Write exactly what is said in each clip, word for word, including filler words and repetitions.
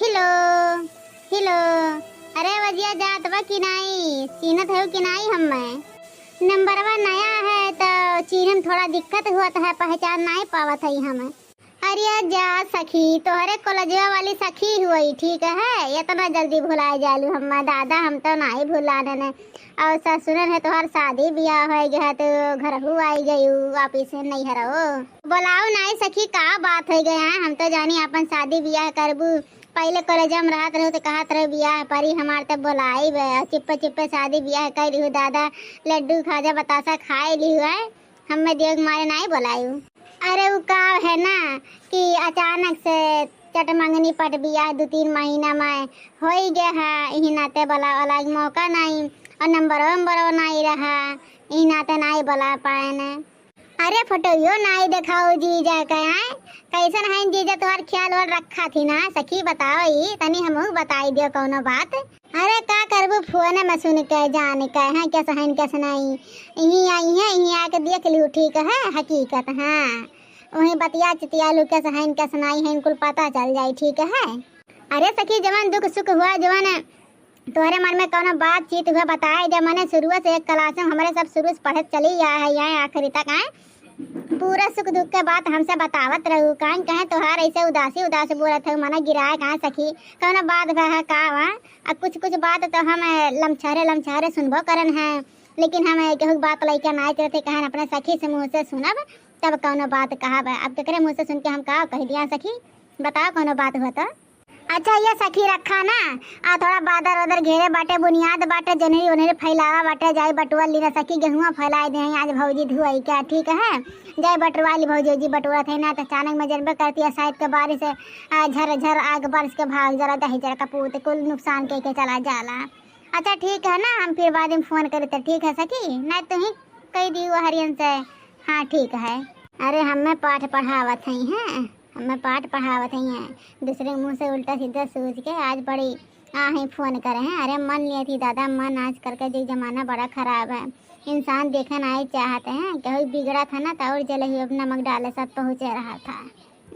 हेलो, हेलो। अरे वजिया, जात बा कि नाई? चीन्हत हउ कि नाई हम्मे? नंबरवा नया है तो चीन्हे में थोड़ा दिक्कत होत है, पहचान नाई पावत है हम। अरे जा सखी, तोहरे कॉलेजवा वाली सखी हुई, ठीक है, इतना जल्दी भुलाए जालू हम्मे? दादा, हम तो नाई भुलाने ने। और ससुरन है तोहर शादी बियाह होइ गया है, तो घरहू आई गयू वापिस नैहर हो। बोलाओ नाई सखी, का बात होइ गया है? हम तो जानी अपन शादी बियाह करबू। पहिले कॉलेज में रहत रहू तो कहत रहू बियाह परी हमार, तो बोलाइब। और चुप्पे चुप्पे शादी बियाह कर लिहू दादा, लड्डू खाजा बतासा खाए लिहू है, हम्मे देख मारे नाई बोलायू। अरे उ का है ना कि अचानक से चट मंगनी पट बियाह दो तीन महीना में होइ गया है, इही नाते बोला वाला एक मौका नाई, और नंबरो नंबरो नाई रहा, इही नाते नाई बोला पाए ने। अरे फोटोयो नाई देखाओ जीजा के, हैं? कैसन है जीजा, तोहार ख्याल वाल रखा थी ना सखी, बताओ ई तनी हमहू बताई दियो कौनो बात। अरे का करबू, फोन में सुन के जान के, हैं, कैसे हैं कैसे नहीं। यहीं आई हैं, यहीं आके देख लियो, ठीक है हकीकत, हाँ। वहीं बतिया चितिया लू कैसे हैं कैसे नहीं है, कुल पता चल जाई, ठीक है। अरे सखी, जवन दुख सुख हुआ, जवन तोहरे मन में कौनो बातचीत हुआ बताए दे, मने शुरुए से एक क्लास में हमरे सब शुरू से पढ़त चली आए है, यहाँ आखिरी तक आए। पूरा सुख दुख के बात हमसे बतावत रहू, काहे कहे तोहार ऐसे उदासी उदासी बोलत है, मना गिराए कहाँ सखी, कौनो बात भा है का वा? आ कुछ कुछ बात तो हम लमछारे लमछारे सुनबो करन है, लेकिन हम केहू के बात लइके ना चलते, कहन अपने सखी से मुँह से सुनब, तब कौनो बात कहब। अब केकरे मुँह से सुन के हम का कह दिया सखी, बताओ कौनो बात हुआ तो। अच्छा ये सखी रखा ना, आ थोड़ा बादर उधर घेरे बाटे, बुनियाद बाटे, जनरी उनरी फैलावा बाटे, जाई बटुआ ली ना सखी, गेहुआ फैलाए दे हैं आज भौजी धुआई क्या, ठीक है? जाई बटुआ ली भौजी, जी बटुआ थे ना, तो अचानक में जनबे करती है, शायद के बारिश, आ, झर झर आग बरस के भाग जरा दही जरा कपूत कुल नुकसान के, के चला जाला। अच्छा ठीक है ना, हम फिर बाद में फोन करी तो ठीक है सखी, नहीं तो ही कह दी वो हरियन से। हाँ ठीक है। अरे हमें पाठ पढ़ावत हैं, हैं? हमें पाठ पढ़ावत हैं, हैं? दूसरे के मुँह से उल्टा सीधा सूझ के आज बड़ी आ ही फोन करे हैं। अरे मन लिए थी दादा, मन आजकल का जो जमाना बड़ा खराब है, इंसान देखे नाई चाहते हैं, केहू बिगड़ा था ना तो और जले हुए नमक डाले सब पहुँचे रहा था।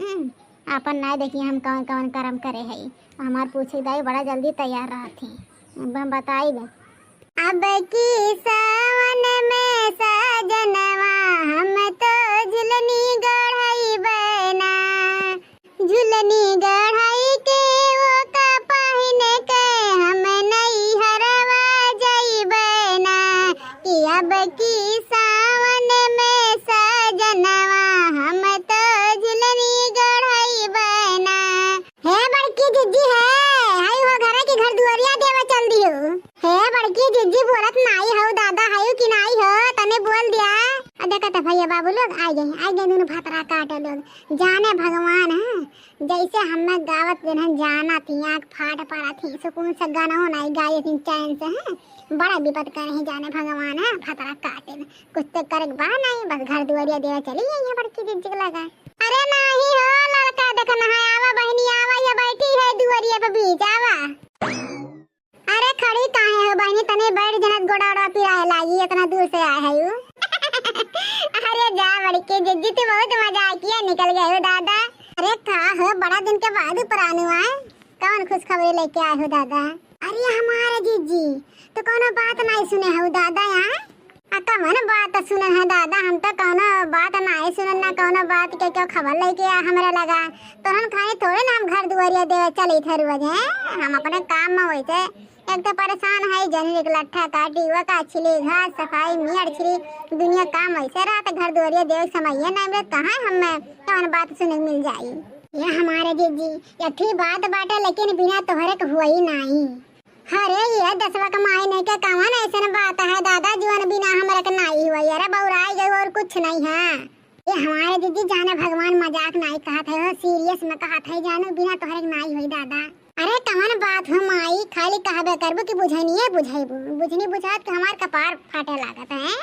हम्म, आपन नाई देखिए हम कौन कौन करम करे हई। हमार पूछे दाई बड़ा जल्दी तैयार रहत ही। अब हम बताई बे। अब की सावन में साजनवा हम तो झुलनी गढ़ई बना। झुलनी गढ़ई के वो का पहिन के हम नैहरवा जई बना। कि अब की सावन में साजनवा हम तो झुलनी गढ़ई बना। हे बड़की जिज्जी है, हई हो घरे की घर दुआरिया देवे चल दियो। हे बड़की जिज्जी बोलत नाई हो दादा, हई कि नाई हो, तने बोल दिया। आ देखा तो भैया बाबू लोग आ गए, आ गए दोनों भतरा काटे लोग। जाने भगवान है, जैसे हमें गावत दिन है जाना थी, आँख फाट पड़ा थी, सुकून से गाना हो नाई गाए थी चैन से, हैं? बड़ा विपद करे हैं जाने भगवान है, भतरा काटे। कुछ तो करे के बा नाई, बस घर दुआरिया देवे चली गई है बड़की जिज्जी के लगा। अरे नाही हो लड़का, देख ना है, आवा बहिनी, आवा, ये बैठी है दुआरिया पे बीच, आवा। अरे खड़ी काहे हो बहिनी, तने बैठ जनत गोड़ा ओड़ा पिराए लागी, इतना दूर से आए है यू। अरे जा बड़की जिज्जी, तू बहुत मजाकिया निकल गए हो दादा। अरे का हो, बड़ा दिन के बाद ऊपर आने आए, कौन खुशखबरी लेके आए हो दादा? अरे हमारे जिज्जी, तो कौनो बात नहीं सुने हो दादा यहाँ? आ कवन बात सुने है दादा, हम तो कौनो बात नहीं सुने, ना कौनो बात के क्यों खबर लेके आ हमरे लगा। तोहन खानी थोड़े ना हम घर दुआरिया देवे चली थे रोज, हैं? हम अपने काम में वैसे एक तो परेशान है, जनी एक लट्ठा काटी, वो का छिली, घास सफाई, मियार छिली, दुनिया काम वैसे रहत, घर दुआरिया देवे समय ये नहीं मिलत, कहाँ हमें कौन बात सुने के मिल जाई? ये हमारे जिज्जी, यथी बात बाटे, लेकिन बिना तोहरे के हुआ ही नहीं। अरे ये दसवा कमाई नहीं के कवन ऐसन बात है दादा, जीवन बिना हमरे के नाई हुआ। अरे बौराई गई और कुछ नहीं है। ये हमारे जिज्जी जाने भगवान मजाक नाई कहत है, हो सीरियस में कहत है, जानो बिना तोहरे के नाई हुई दादा। अरे कवन बात हो माई, खाली कहबे करबू कि बुझनिए बुझेबू, बुझनी बुझात के हमार कपार फाटे लागत है।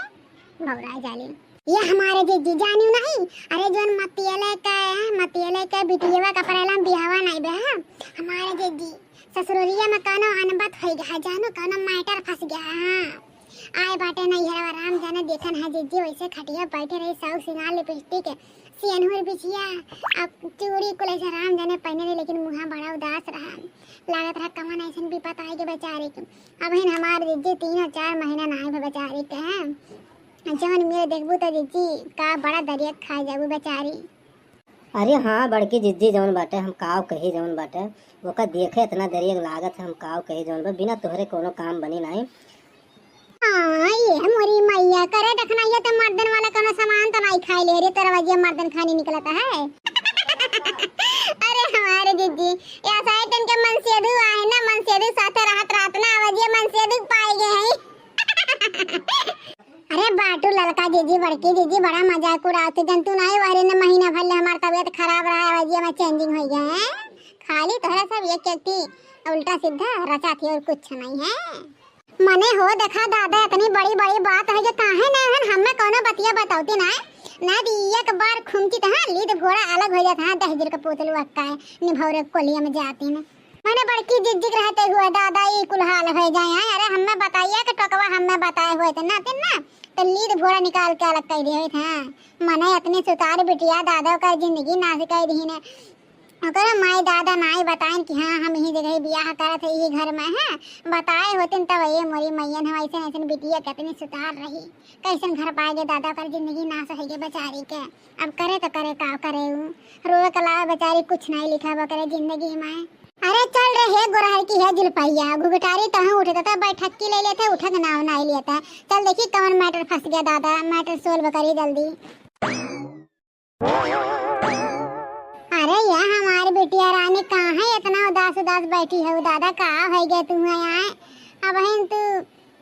बौराई जाली। ये हमारे जिज्जी जानियो नहीं, अरे जोन मतियले के, मतियले के बिटियवा का परेला में बियाहवा नहीं बे, हाँ? हमारे जिज्जी ससुररिया में कौनो अनबत हो गया, जानो कौनो मैटर फंस गया, हाँ। आए बाटे नैहरवा राम जाने, देखन है जिज्जी वैसे खटिया बैठे रही, साउ सिंगार लिपस्टिक, सेनुर बिछिया, अब चूड़ी कुल ऐसे राम जाने पहने रही, लेकिन मुँहा बड़ा उदास रहा। लागत रहा कवन ऐसन विपत आए के बेचारी के। अब हिन हमार जिज्जी तीनों चार महीना ना आए बेचारी के। जवन मेरे देखबू तो जिज्जी का बड़ा दरिया खाए जाबू बेचारी। अरे हाँ बड़की जिज्जी जवन बाटे, हम काव कही जवन बाटे, ओका देखे इतना दरिया लागत है, हम काव कही जवन बा, बिना तोहरे कोनो काम बनी नाई। हाँ, ये मोरी मैया, करे देखना, ये तो मर्दन वाला कोनो सामान तो नाई खाई ले रे, तोरा वजिया मर्दन खानी निकलता है। अरे हमारे जिज्जी, या शायद इनके मनसेधु आए ना, मनसेधु साथे रहत रहत ना, वजिया मनसेधु पाए गए हैं। अरे बाटू ललका जिज्जी, बड़की जिज्जी बड़ा मजाक उड़ावत है, जन तू नाई वहरे न महीना भर ले हमार तबीयत खराब रहा है, वजिया में चेंजिंग हो गया है। खाली तोहरा सब एक एक ठी उल्टा सीधा रचा थी और कुछ नहीं है। मने हो देखा दादा, इतनी बड़ी बड़ी बात है जो काहे ना हन हमें कोनो बतिया बतौती ना, ना दी एक बार खुमची तो हाँ लीद घोड़ा अलग हो जाता है, दहिजर के पूतलू अक्का है, निभौरे कोलिया में जाती ना। मने बड़की जिज्जिक रहते हुए दादा ई कुल हाल हो जाए हैं। अरे हमें बताइए कि टोकवा हमें बताए हुए थे ना, तिन ना, तो लीद घोड़ा निकाल के अलग कर दिए थे। मने इतनी सुतार बिटिया दादा का जिंदगी नाश कर दी ने। ओकरे माई दादा नाई बताइन कि हाँ हम यही जगह बियाह करत है, यही घर में है। बताए होतिन तब ये मोरी मैयन है, ऐसे ऐसे बिटिया कितनी सुतार रही, कैसन घर पाएगे दादा, ओकर जिंदगी नाश होइगे बेचारी के। अब करे तो करे का करे उ, रोवे के अलावा बेचारी कुछ नहीं लिखा ओकरे जिंदगी में। अरे चल रे हे गोरहर की है जुलपैया, घुघटारी तहूँ उठे तो बैठक की ले लेते, उठक नाव नहीं लेता। चल देखी कौन मैटर फंस गया दादा, मैटर सोल्व करी जल्दी। अरे या हमार बिटिया रानी, काहे इतना उदास उदास बैठी हो दादा, का हो गया तुम्हें आए? अब हिन तू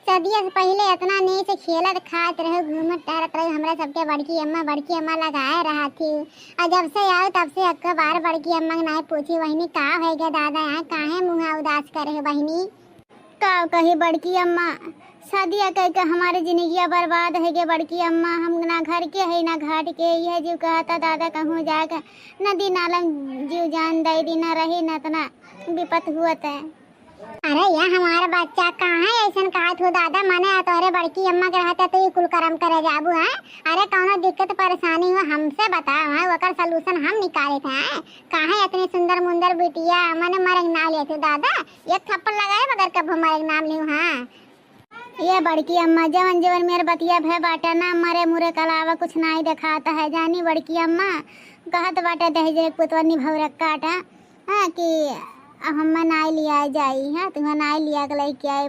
सदिया से पहले इतना नीक से खेलत खात रहे, घूमत टहरत रहे, हमरा सबके बड़की अम्मा, बड़की अम्मा लगाए रहा थी। और जब से आओ तब से एक बार बड़की अम्मा के नाई पूछी, वहिनी का हो गया दादा, आए काहे मुँह उदास करे हो बहिनी? का कही बड़की अम्मा, सदिया कह के हमारे जिंदगिया बर्बाद है गे बड़की अम्मा, हम ना घर के है ना घाट के, यह जीव कहता दादा कहूँ जाके नदी नाला में जीव जान दे दी, ना रही ना इतना विपत हुआ तै। अरे या हमारा बच्चा काहे ऐसन कहत हो दादा, मने तोहरे बड़की अम्मा के रहते तो ई कुल करम करे जाबू है। अरे कौनो दिक्कत परेशानी हो हमसे बताओ है, ओकर सलूशन हम निकाले थे। काहे इतनी सुंदर मुंदर बिटिया मने मरे के नाम लेते दादा, एक थप्पड़ लगाए बगैर कभो मरे के नाम लियो। हाँ ये बड़की अम्मा, जवन जवन मेरे बतिया भय बाटे ना, मरे मुरे के अलावा कुछ नाई देखात है। जानी बड़की अम्मा कहत बाटे दहेज रे पुतवा निभौरे काटा, हाँ कि हमें नाई लिया जाई, हाँ तुम्हें नाई लिया के लेके आए।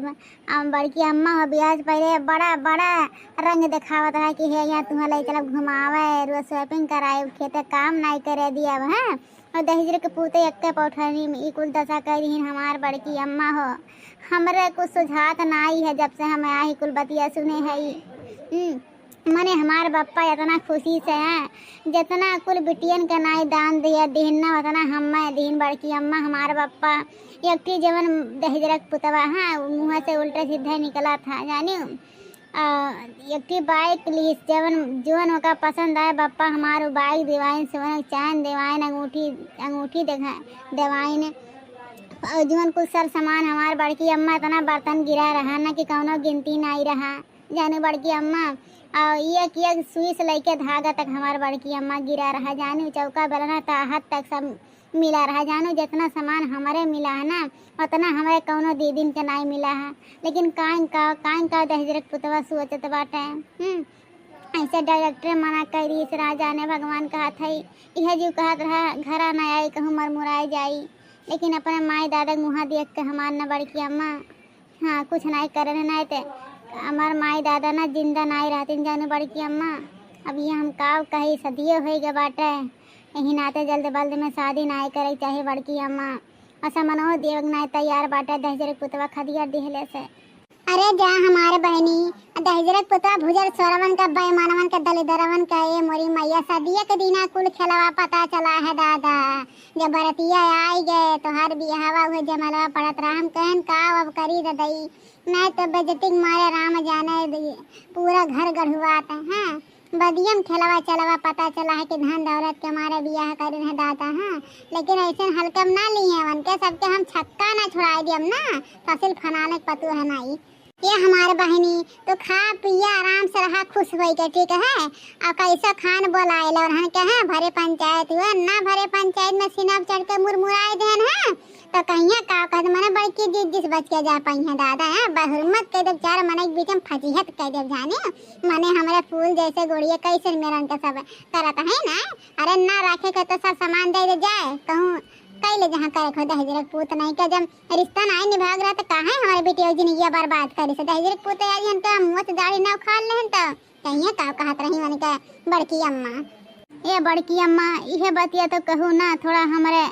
हम बड़की अम्मा हो बियाह से पहले बड़ा बड़ा रंग देखावत रहा कि हे यहाँ तुम्हें ले चलब घुमावे, रोज शॉपिंग कराए, खेते काम नाई करे दिया, हाँ। और दहिजर के पूते एक्के पौठनी में ई कुल दशा कर रही हमार बड़की अम्मा हो। हमरे कुछ सुझात नाई है, जब से हम आई कुल बतिया सुने है ई। हम्म, मने हमार बप्पा इतना खुशी से हैं, जितना कुल बिटियन के नाई दान दिया दीन ना, उतना हमें दीन बड़की अम्मा। हमार बप्पा एक ठी जवन दहिजरक पुतवा है, मुँह से उल्टे सीधे निकला था, जानी। आ, एक ठी बाइक लीस, जवन, जवन ओका पसंद आए, बप्पा हमार उ बाइक दिवाइन, सोना के चैन दिवाइन, अंगूठी, अंगूठी देखा, दिवाइन। और जवन कुल सर सामान हमार बड़की अम्मा इतना बर्तन गिरा रहा ना कि कौनो गिनती नाई रहा, जाने बड़की अम्मा। और एक, एक सुई से लेके धागा तक हमार बड़की अम्मा गिरा रहा, जाने चौका बेलना ताहत तक सब मिला रहा। जानो, जितना सामान हमरे मिला है ना, उतना हमरे कौनो दीदिन के नाई मिला है। लेकिन काइन का, काइन का दहिजरक पुतवा सोचत बाटे। हम्म, ऐसे डायरेक्टर मना कर दी, इस राजा ने भगवान कहत है, यह जीव कहत रहा, घरा ना आई, कहूँ मरमुराए जाई। लेकिन अपने माई दादा के मुँहा देख के हमार न बड़की अम्मा हाँ, कुछ नाई करे नाई ते हमार माई दादा ना जिंदा नाई रहतीन, जाने बड़की अम्मा। अब ये हम काव कही, सदिये होई गए बाटे, यही नाते जल्द बल्द में शादी नाई करे के चाही बड़की अम्मा। ऐसा मनो देवक नाई तैयार बाटे, दहिजर पुतवा खदिया दिहले से। अरे जा हमारे बहनी, दहिजर पुतवा भुजर सोरवन का, बेईमानवन का, दलिदरवन का, ए मोरी मैया, सदिये के दिना कुल खेलवा पता चला है दादा। जब बरतिया आई गए, तोहार बियाहवा हुए, जमलवा पड़त रहा। हम कहन का अब करी ददई, नहीं तो बेइज्जती के मारे राम जाने दी, पूरा घर गढ़ुआत है। हाँ, बदियम खेलवा चलवा पता चला है कि धन दौलत के मारे बियाह करिन है दादा। हाँ, लेकिन ऐसे हल्के में ना लिए उनके, सबके हम छक्का ना छुड़ाए दियम ना, फसिल फनाले के पतु है नाई। ये हमार बहिनी, तो खा पिया आराम से रहा, खुश होई के, ठीक है। अब कैसा खान बोलाए लो, उन्हन के हैं भरे पंचायत हुआ ना, भरे पंचायत में सीना पे चढ़ के मुरमुराए देन है, तो कहिया का कहत, मने बड़की जिज्जी से बच के जा पाई है दादा, है बहुरमत कह देब, चार मने के बीच में फजीहत कह देब जाने, मने हमरे फूल जैसे गोड़िया कैसे मेरन के सब करत है ना। अरे ना रखे के तो सब सामान दे दे जाए, कहूँ कई ले जहाँ करे खो दहेज रख पूत नहीं के, जब रिश्ता नहीं निभाग रहा तो काहे हमारे बेटी और जिंदगी बर्बाद करी से, दहेज रख पूत यार इनके हम मुँह से दाढ़ी ना उखाड़ लेहन तो कहिए का कहत रही उनके बड़की अम्मा। ए बड़की अम्मा, इहे बतिया तो कहू ना, थोड़ा हमरे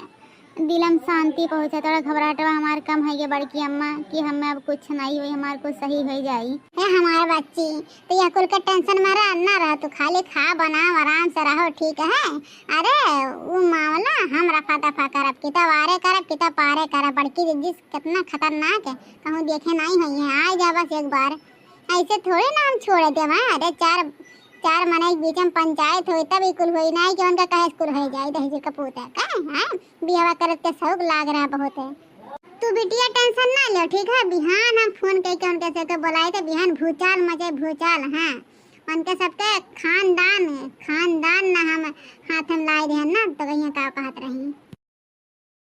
दिलम शांति पहुँचे, थोड़ा घबराहटवा हमार कम है ये बड़की अम्मा, कि हमें अब कुछ नहीं हुई, हमार कुछ सही हो जाई। ए हमार बच्ची, तो यह कुल के टेंशन में रह ना रह, तू खाली खा बनाओ आराम से रहो, ठीक है। अरे उ मामला हम रफा दफा करब, किता वारे करब, किता पारे करब, बड़की जिज्जी कितना खतरनाक है, कहूँ देखे नहीं हुई है, आ जा बस एक बार, ऐसे थोड़े ना हम छोड़ देब। हाँ, अरे चार चार मनई के बीच में पंचायत होई तब ई कुल होई, नहीं कि उनका कहे कुल हो जाए दहेज के पूत है का, हाँ? बियाह करत के शौक लाग रहा बहुत है। तू बिटिया टेंशन ना ले, ठीक है? बिहान हम फोन करके उनके सबके बुलाए थे, बिहान भूचाल मचे भूचाल। हाँ, उनके सबके खानदान, खानदान ना हम हाथ में लाए रहे ना, तो कहिए का